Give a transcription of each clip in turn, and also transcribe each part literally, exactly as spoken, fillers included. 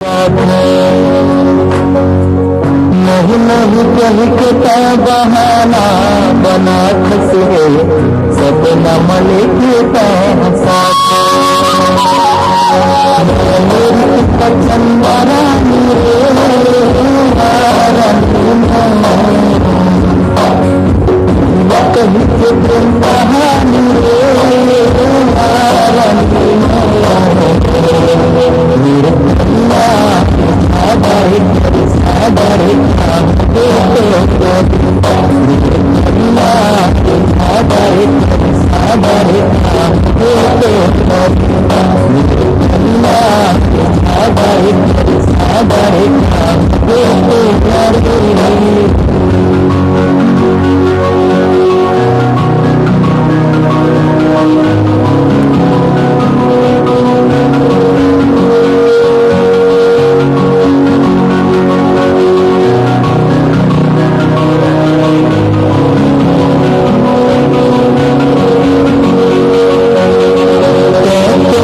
नहीं नहीं कहि के तैं बहाना बनाथस रे, सपना म लेके तैं हंसाथस। मैं मेरी चंदा रानी रे, रानी मैं। कहि के प्रेम कहानी रे, रानी मैं। मेरे कन्या, सादर, सादर,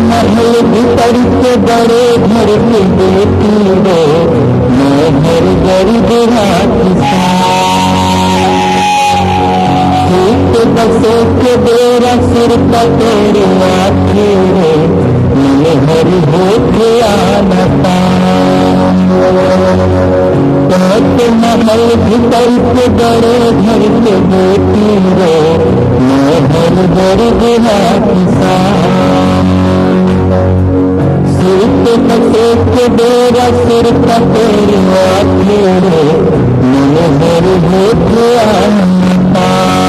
महल भीतर के बड़े घर के बेटी रे, मैं हर गरीब रात के बसे के बेरा सिर पकड़ आखे रे, मन हरि होके आना पाए। महल भीतर के बड़े घर के बेटी रे, मैं हर गरीब रात सिर पे बसे के बेरा सिर पकड़ आखे रे, मन हरि होके आना पाए।